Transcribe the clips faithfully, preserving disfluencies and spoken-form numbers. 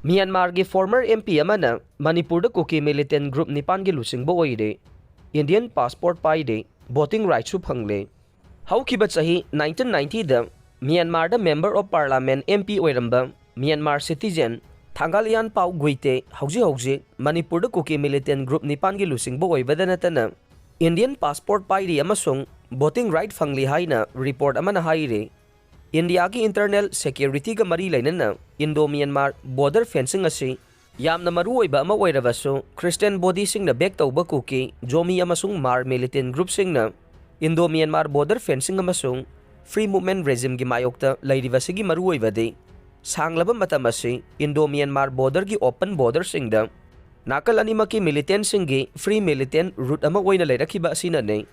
ꯃ꯭ꯌꯥꯟꯃꯥꯔꯒꯤ former M P ꯑꯃꯅ ꯃꯅꯤꯄꯨꯔꯗ ꯀꯨꯀꯤ militant group ꯅꯤꯄꯥꯟꯒꯤ ꯂꯨꯆꯤꯡꯕ ꯑꯣꯏꯔꯦ, Indian passport ꯄꯥꯏꯔꯦ, voting rightꯁꯨ ꯐꯪꯂꯦ꯫ ꯍꯧꯈꯤꯕ ꯆꯍꯤ nineteen ninetyꯗ ꯃ꯭ꯌꯥꯟꯃꯥꯔꯗ Member of Parliament, M P ꯑꯣꯏꯔꯝꯕ ꯃ꯭ꯌꯥꯟꯃꯥꯔ citizen ꯊꯥꯡꯒꯥꯂꯤꯌꯥꯟ ꯄꯥꯎ ꯒꯨꯏꯇꯦ ꯍꯧꯖꯤꯛ ꯍꯧꯖꯤꯛ ꯃꯅꯤꯄꯨꯔꯗ ꯀꯨꯀꯤ militant group ꯅꯤꯄꯥꯟꯒꯤ ꯂꯨꯆꯤꯡꯕ ꯑꯣꯏꯕꯗ ꯅꯠꯇꯅ Indian passport ꯄꯥꯏꯔꯤ ꯑꯃꯁꯨꯡ voting right ꯐꯪꯂꯤ ꯍꯥꯏꯅ report ꯑꯃꯅ ꯍꯥꯏꯔꯤ꯫ ꯏꯟꯗꯤꯌꯥꯒꯤ internal securityꯒ ꯃꯔꯤ ꯂꯩꯅꯅ Indo-Myanmar border fencing ꯑꯁꯤ ꯌꯥꯝꯅ ꯃꯔꯨꯑꯣꯏꯕ ꯑꯃ ꯑꯣꯏꯔꯕꯁꯨ, Christian bodyꯁꯤꯡꯅ back ꯇꯧꯕ ꯀꯨꯀꯤ, ꯖꯣꯃꯤ ꯑꯃꯁꯨꯡ ꯃꯥꯔ militant groupꯁꯤꯡꯅ Indo-Myanmar border fencing ꯑꯃꯁꯨꯡ free movement regimeꯒꯤ ꯃꯥꯌꯣꯛꯇ ꯂꯩꯔꯤꯕꯁꯤꯒꯤ ꯃꯔꯨꯑꯣꯏꯕꯗꯤ ꯁꯥꯡꯂꯕ ꯃꯇꯝ ꯑꯁꯤ Indo-Myanmar borderꯒꯤ open borderꯁꯤꯡꯗ ꯅꯥꯀꯜ ꯑꯅꯤꯃꯛꯀꯤ militantꯁꯤꯡꯒꯤ free militant route ꯑꯃ ꯑꯣꯏꯅ ꯂꯩꯔꯛꯈꯤꯕ ꯑꯁꯤꯅꯅꯤ꯫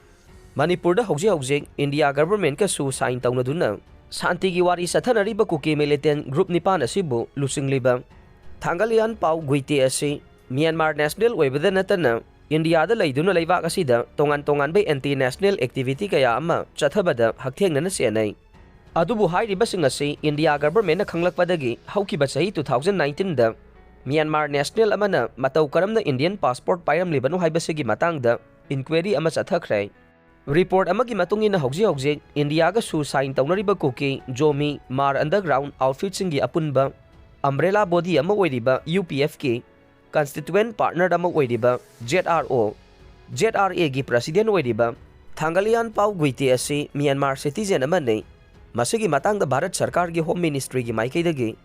ꯃꯅꯤꯄꯨꯔꯗ ꯍꯧꯖꯤꯛ ꯍꯧꯖꯤꯛ ꯏꯟꯗꯤꯌꯥ governmentꯀꯁꯨ sign ꯇꯧꯅꯗꯨꯅ ꯁꯥꯟꯇꯤꯒꯤ ꯋꯥꯔꯤ ꯆꯠꯊꯅꯔꯤꯕ ꯀꯨꯀꯤ militant group ꯅꯤꯄꯥꯟ ꯑꯁꯤꯕꯨ ꯂꯨꯆꯤꯡꯂꯤꯕ ꯊꯥꯡꯒꯥꯂꯤꯌꯥꯟ ꯄꯥꯎ ꯒꯨꯏꯇꯦ ꯑꯁꯤ ꯃ꯭ꯌꯥꯟꯃꯥꯔ national ꯑꯣꯏꯕꯗ ꯅꯠꯇꯅ ꯏꯟꯗꯤꯌꯥꯗ ꯂꯩꯗꯨꯅ ꯂꯩꯕꯥꯛ ꯑꯁꯤꯗ ꯇꯣꯉꯥꯟ ꯇꯣꯉꯥꯟꯕ anti national activity ꯀꯌꯥ ꯑꯃ ꯆꯠꯊꯕꯗ ꯍꯛꯊꯦꯡꯅꯅ ꯆꯦꯟꯅꯩ꯫ ꯑꯗꯨꯕꯨ ꯍꯥꯏꯔꯤꯕꯁꯤꯡ ꯑꯁꯤ ꯏꯟꯗꯤꯌꯥ governmentꯅ ꯈꯪꯂꯛꯄꯗꯒꯤ ꯍꯧꯈꯤꯕ ꯆꯍꯤ two thousand nineteenꯗ ꯃ꯭ꯌꯥꯟꯃꯥꯔ national ꯑꯃꯅ ꯃꯇꯧ ꯀꯔꯝꯅ Indian passport ꯄꯥꯏꯔꯝꯂꯤꯕꯅꯣ ꯍꯥꯏꯕꯁꯤꯒꯤ ꯃꯇꯥꯡꯗ inquiry ꯑꯃ ꯆꯠꯊꯈ꯭ꯔꯦ꯫ Report ꯑꯃꯒꯤ ꯃꯇꯨꯡ ꯏꯟꯅ ꯍꯧꯖꯤꯛ ꯍꯧꯖꯤꯛ ꯏꯟꯗꯤꯌꯥꯒꯁꯨ sign ꯇꯧꯅꯔꯤꯕ ꯀꯨꯀꯤ, ꯖꯣꯃꯤ, ꯃꯥꯔ underground outfitꯁꯤꯡꯒꯤ ꯑꯄꯨꯟꯕ umbrella body ꯑꯃ ꯑꯣꯏꯔꯤꯕ UPFꯀꯤ constituent partner ꯑꯃ ꯑꯣꯏꯔꯤꯕ ZRO, ZRAꯒꯤ president ꯑꯣꯏꯔꯤꯕ ꯊꯥꯡꯒꯥꯂꯤꯌꯥꯟ ꯄꯥꯎ ꯒꯨꯏꯇꯦ ꯑꯁꯤ ꯃ꯭ꯌꯥꯟꯃꯥꯔ citizen ꯑꯃꯅꯤ꯫ ꯃꯁꯤꯒꯤ ꯃꯇꯥꯡꯗ ꯚꯥꯔꯠ ꯁꯔꯀꯥꯔꯒꯤ Home Ministryꯒꯤ ꯃꯥꯏꯀꯩꯗꯒꯤ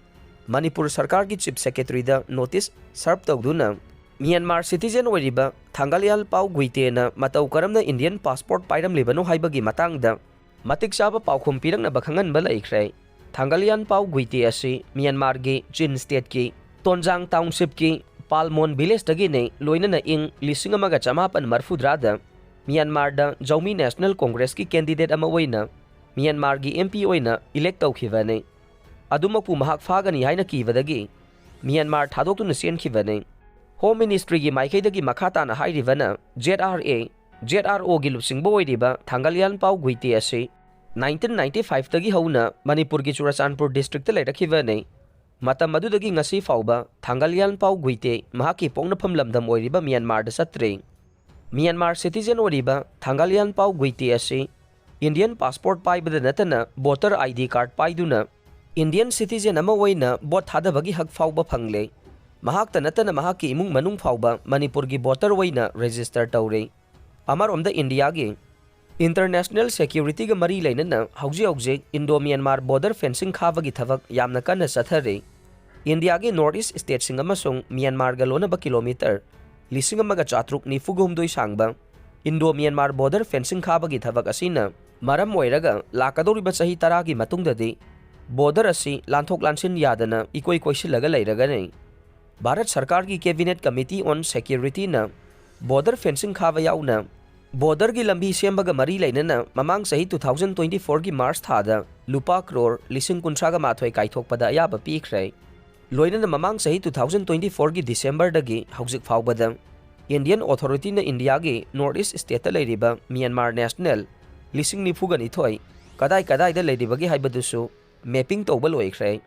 ꯃꯅꯤꯄꯨꯔ ꯁꯔꯀꯥꯔꯒꯤ Chief Secretaryꯗ notice serve ꯇꯧꯗꯨꯅ ꯃ꯭ꯌꯥꯟꯃꯥꯔ citizen ꯑꯣꯏꯔꯤꯕ ꯊꯥꯡꯒꯥꯂꯤꯌꯥꯟ ꯄꯥꯎ ꯒꯨꯏꯇꯦꯅ ꯃꯇꯧ ꯀꯔꯝꯅ Indian passport ꯄꯥꯏꯔꯝꯂꯤꯕꯅꯣ ꯍꯥꯏꯕꯒꯤ ꯃꯇꯥꯡꯗ ꯃꯇꯤꯛ ꯆꯥꯕ ꯄꯥꯎꯈꯨꯝ ꯄꯤꯔꯛꯅꯕ ꯈꯪꯍꯟꯕ ꯂꯩꯈ꯭ꯔꯦ꯫ ꯊꯥꯡꯒꯥꯂꯤꯌꯥꯟ ꯄꯥꯎ ꯒꯨꯏꯇꯦ ꯑꯁꯤ ꯃ꯭ꯌꯥꯟꯃꯥꯔꯒꯤ ꯆꯤꯟ stateꯀꯤ ꯇꯣꯟꯖꯥꯡ townshipꯀꯤ ꯄꯥꯜꯃꯣꯟ villageꯇꯒꯤꯅꯤ, ꯂꯣꯏꯅꯅ ꯏꯪ ꯂꯤꯁꯤꯡ ꯑꯃꯒ ꯆꯃꯥꯄꯟ ꯃꯔꯐꯨꯇꯔꯥꯗ ꯃ꯭ꯌꯥꯟꯃꯥꯔꯗ ꯖꯧꯃꯤ National Congressꯀꯤ candidate ꯑꯃ ꯑꯣꯏꯅ ꯃ꯭ꯌꯥꯟꯃꯥꯔꯒꯤ MP ꯑꯣꯏꯅ elect ꯇꯧꯈꯤꯕꯅꯤ꯫ ꯑꯗꯨꯃꯛꯄꯨ ꯃꯍꯥꯛ ꯐꯥꯒꯅꯤ ꯍꯥꯏꯅ ꯀꯤꯕꯗꯒꯤ ꯃ꯭ꯌꯥꯟꯃꯥꯔ ꯊꯥꯗꯣꯛꯇꯨꯅ ꯆꯦꯟꯈꯤꯕꯅꯤ꯫ Home Ministryꯒꯤ ꯃꯥꯏꯀꯩꯗꯒꯤ ꯃꯈꯥ ꯇꯥꯅ ꯍꯥꯏꯔꯤꯕꯅ ZRA, ZROꯒꯤ ꯂꯨꯆꯤꯡꯕ ꯑꯣꯏꯔꯤꯕ ꯊꯥꯡꯒꯥꯂꯤꯌꯥꯟ ꯄꯥꯎ ꯒꯨꯏꯇꯦ ꯑꯁꯤ nineteen ninety fiveꯇꯒꯤ ꯍꯧꯅ ꯃꯅꯤꯄꯨꯔꯒꯤ ꯆꯨꯔꯆꯥꯟꯄꯨꯔ districtꯇ ꯂꯩꯔꯛꯈꯤꯕꯅꯤ꯫ ꯃꯇꯝ ꯑꯗꯨꯗꯒꯤ ꯉꯁꯤ ꯐꯥꯎꯕ ꯊꯥꯡꯒꯥꯂꯤꯌꯥꯟꯄꯥꯎ ꯒꯨꯏꯇꯦ ꯃꯍꯥꯛꯀꯤ ꯄꯣꯛꯅꯐꯝ ꯂꯝꯗꯝ ꯑꯣꯏꯔꯤꯕ ꯃ꯭ꯌꯥꯟꯃꯥꯔꯗ ꯆꯠꯇ꯭ꯔꯤ꯫ ꯃ꯭ꯌꯥꯟꯃꯥꯔ citizen ꯑꯣꯏꯔꯤꯕ ꯊꯥꯡꯒꯥꯂꯤꯌꯥꯟꯄꯥꯎ ꯒꯨꯏꯇꯦ ꯑꯁꯤ Indian passport ꯄꯥꯏꯕꯗ ꯅꯠꯇꯅ voter I D card ꯄꯥꯏꯗꯨꯅ Indian citizen ꯑꯃ ꯑꯣꯏꯅ vote ꯊꯥꯗꯕꯒꯤ ꯍꯛ ꯐꯥꯎꯕ ꯐꯪꯂꯦ꯫ ꯃꯍꯥꯛꯇ ꯅꯠꯇꯅ ꯃꯍꯥꯛꯀꯤ ꯏꯃꯨꯡ ꯃꯅꯨꯡ ꯐꯥꯎꯕ ꯃꯅꯤꯄꯨꯔꯒꯤ voter ꯑꯣꯏꯅ register ꯇꯧꯔꯦ꯫ ꯑꯃꯔꯣꯝꯗ ꯏꯟꯗꯤꯌꯥꯒꯤ international security ꯒ ꯃꯔꯤ ꯂꯩꯅꯅ ꯍꯧꯖꯤꯛ ꯍꯧꯖꯤꯛ Indo Myanmar border fencing ꯈꯥꯕꯒꯤ ꯊꯕꯛ ꯌꯥꯝꯅ ꯀꯟꯅ ꯆꯠꯊꯔꯤ꯫ ꯏꯟꯗꯤꯌꯥꯒꯤ North East state ꯁꯤꯡ ꯑꯃꯁꯨꯡ ꯃ꯭ꯌꯥꯟꯃꯥꯔꯒ ꯂꯣꯟꯅꯕ kilometre ꯂꯤꯁꯤꯡ ꯑꯃꯒ ꯆꯥꯇ꯭ꯔꯨꯛ ꯅꯤꯐꯨ ꯍꯨꯝꯗꯣꯏ ꯁꯥꯡꯕ Indo Myanmar border fencing ꯈꯥꯕꯒꯤ ꯊꯕꯛ ꯑꯁꯤꯅ ꯃꯔꯝ ꯑꯣꯏꯔꯒ ꯂꯥꯛꯀꯗꯧꯔꯤꯕ ꯆꯍꯤ ꯇꯔꯥꯒꯤ ꯃꯇꯨꯡꯗꯗꯤ border ꯑꯁꯤ ꯂꯥꯟꯊꯣꯛ ꯂꯥꯟꯁꯤꯟ ꯌꯥꯗꯅ ꯏꯀꯣꯏ ꯀꯣꯏꯁꯤꯜꯂꯒ ꯂꯩꯔꯒꯅꯤ꯫ ꯚꯥꯔꯠ ꯁꯔꯀꯥꯔꯒꯤ Cabinet Committee on Security ꯅ border fencing ꯈꯥꯕ ꯌꯥꯎꯅ border ꯒꯤ ꯂꯝꯕꯤ ꯁꯦꯝꯕꯒ ꯃꯔꯤ ꯂꯩꯅꯅ ꯃꯃꯥꯡ ꯆꯍꯤ two thousand twenty four ꯒꯤ March ꯊꯥꯗ ꯂꯨꯄꯥ ꯀ꯭ꯔꯣꯔ ꯂꯤꯁꯤꯡ ꯀꯨꯟꯊ꯭ꯔꯥꯒ ꯃꯥꯊꯣꯏ ꯀꯥꯏꯊꯣꯛꯄꯗ ꯑꯌꯥꯕ ꯄꯤꯈ꯭ꯔꯦ꯫ ꯂꯣꯏꯅꯅ ꯃꯃꯥꯡ ꯆꯍꯤ two thousand twenty four ꯒꯤ December ꯗꯒꯤ ꯍꯧꯖꯤꯛ ꯐꯥꯎꯕꯗ Indian authority ꯅ ꯏꯟꯗꯤꯌꯥꯒꯤ North East state ꯇ ꯂꯩꯔꯤꯕ ꯃ꯭ꯌꯥꯟꯃꯥꯔ national ꯂꯤꯁꯤꯡ ꯅꯤꯐꯨꯒ ꯅꯤꯊꯣꯏ ꯀꯗꯥꯏ ꯀꯗꯥꯏꯗ ꯂꯩꯔꯤꯕꯒꯦ ꯍꯥꯏꯕꯗꯨꯁꯨ mapping ꯇꯧꯕ ꯂꯣꯏꯈ꯭ꯔꯦ꯫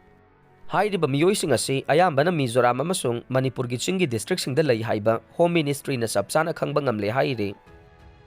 ꯍꯥꯏꯔꯤꯕ ꯃꯤꯑꯣꯏꯁꯤꯡ ꯑꯁꯤ ꯑꯌꯥꯝꯕꯅ ꯃꯤꯖꯣꯔꯥꯝ ꯑꯃꯁꯨꯡ ꯃꯅꯤꯄꯨꯔꯒꯤ ꯆꯤꯡꯒꯤ district ꯁꯤꯡꯗ ꯂꯩ ꯍꯥꯏꯕ Home Ministry ꯅ ꯆꯞ ꯆꯥꯅ ꯈꯪꯕ ꯉꯝꯂꯦ ꯍꯥꯏꯔꯤ꯫